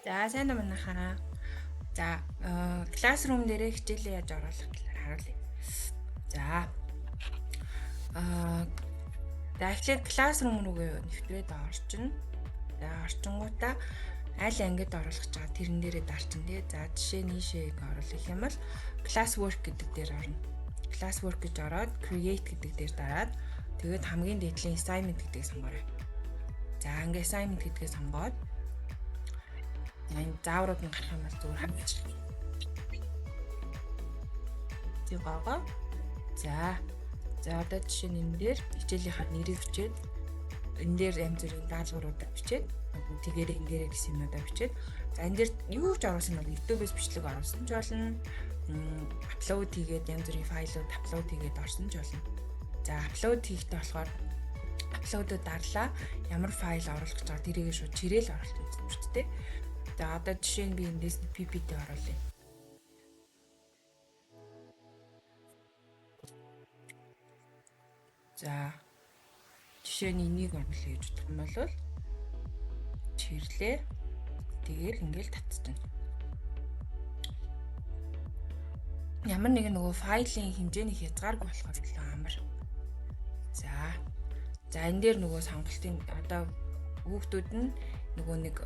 За сайн уу манайхаа. За classroom дээрээ хичээлээ яаж оруулах талаар харуулъя. За за эхлээд classroom рүүгээ нэвтрээд орчино. За орчингуудаа аль ангид оруулах гэж байгаа тэрэн дээрээ дарчин тий. За жишээ нийшээ оруулах юм бол classwork гэдэг дээр орно. Classwork гэж ороод create гэдэг дээр дараад тэгээд хамгийн дээдлийн assignment гэдгийг сонгоорой. За ингээ assignment гэдгээ сонгоод энэ зааврууд нь гарах юм бол зүгээр хамгаалчих. Зэгоогоо. За. За одоо жишээ нь энэ дээр хичээлийнхаа нэрийг бичээд энэ дээр янз бүрийн даалгавруудаа бичээд тэгээрээ ингээрээ гэсэн юмнуудаа бичээд за энэ дээр юу ч оруулсан бол YouTube-ээс бичлэг оруулсан ч болно. Upload хийгээд янз бүрийн файлууд upload хийгээд орсон ч болно. За upload хийхдээ болохоор upload-д дарлаа. Ямар файл оруулах гэж байгаа тэрийг шууд чирээл оруулах юм шүү дээ. За одоо жишээ нь би эндээс PPT оруулъя. За жишээ нь энийг оруулъя гэж бодох юм бол чирлээ. Тэгээл ингээл татчихна. Ямар нэгэн нөгөө файлын хэмжээний хязгааргүй болохоор илүү амар. За. За энэ дээр нөгөө сонголтын одоо хүүхдүүд нь нөгөө нэг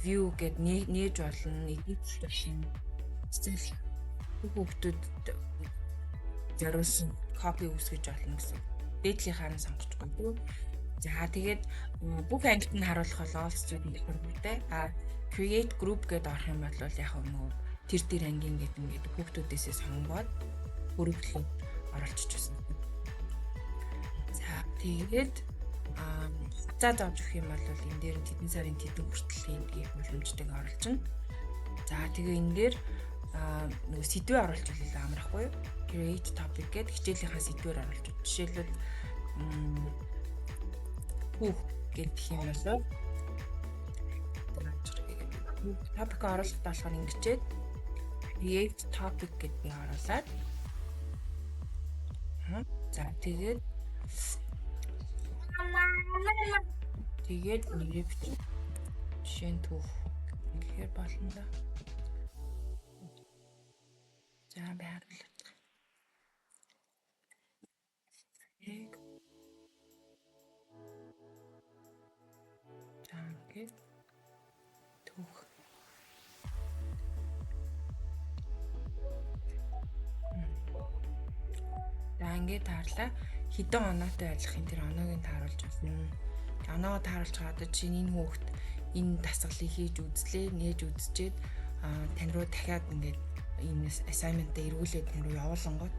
view гэд нээж болно, edit болно. Эсвэл хүүхдүүд зориулсан copy үүсгэж болно гэсэн. Дээдлийнхаа нь сонгочихгүй тий. За тэгээд бүх ангид нь харуулах бол all student гэх А create group гэдээ орох юм бол яг нөгөө тэр тэр ангийн гэдэг ингээд хүүхдүүдээсээ сонгоод групплүүд оруулчих байсан. За тэгээд заа зааж өгөх юм бол энэ дээр тэдэн сарын тэдэн хүртэл хийх боломжтой оруулчихна. За тэгээ энэ дээр нөгөө сэдвээ оруулж илүү амархгүй юу? Create topic гэдэг хичээлийнхаа сэдвээр оруулж. Жишээлбэл хүүх гэдэг юм бол topic оруулахад болохоор ингэчээд create topic гэдгийг оруулаад за тэгээд нэрээ бичнэ. Жишээ нь түүх гэхээр болно да. За би харуулах. За ингээд түүх. За ингээд таарлаа. Хэдэн оноотой ажиллах юм тэр оноог нь тааруулж болно. Оноогоо тааруулж байгаа одоо чинь энэ хүүхэд энэ дасгалыг хийж үзлээ, нээж үзчихэд тань руу дахиад ингээд энэ assignment-а эргүүлээд тань руу явуулангууд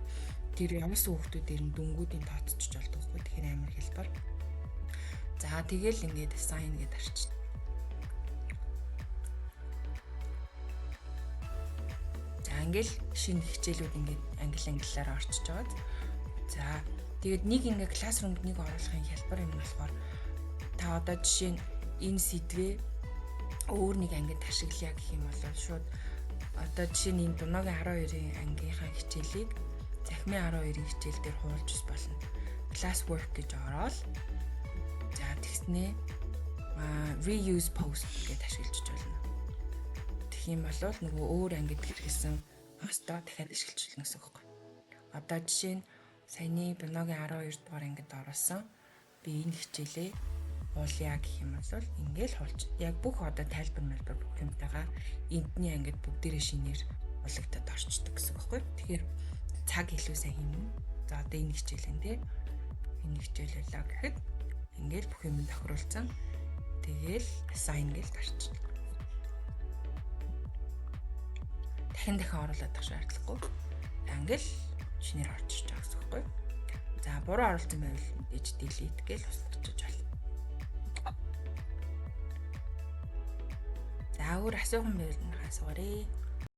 тэр явуулсан хүүхдүүдээр нь дүнгуудын тооцож болдог байхгүй. Тэгэхээр амар хэлбэр. За тэгэл ингээд assign гэдээ арчиж. За ингээл шинэ хичээлүүд ингээд англи англиар орчиж байгаа. За тэгээд нэг ингээ classroom-д нэг оруулахын хялбар юм болохоор та одоо жишээ нь энэ сэдвээ өөр нэг ангид ашиглая гэх юм бол шууд одоо жишээ нь энэ Дуногийн 12-ын ангийнхаа хичээлийг Захимын 12-ын хичээл дээр хуулж ус болно. Classwork гэж ороод за тэгснээ reuse post гэдээ ашиглаж болно. Тэгэх юм бол нөгөө өөр ангид хэрэглэсэн постоо дахиад ашиглаж болно гэсэн үг байхгүй. Одоо жишээ нь саяны Дуногийн 12 дугаар ангид оруулсан би энэ хичээлээ хуулъя гэх юм бол ингээл хуулж. Яг бүх одоо тайлбар мэлбэр бүх юмтайгаа эндний ангид бүгдээрээ шинээр хуулагдаад орчдөг гэсэн үг байхгүй. Тэгэхээр цаг илүү сайн хийнэ. За одоо энэ хичээл энэ тий. Энэ хичээл байлаа гэхэд ингээл бүх юм тохируулсан. Тэгээл assign гэж дарчихна. Дахин дахин оруулаад тах шаардлагагүй. Ингээл шинээр орж ирж байгаа гэсэн үг байхгүй. За буруу оруулсан байвал мэдээж delete гэж устгах болно. За өөр асуух юм байвал асуугаарай.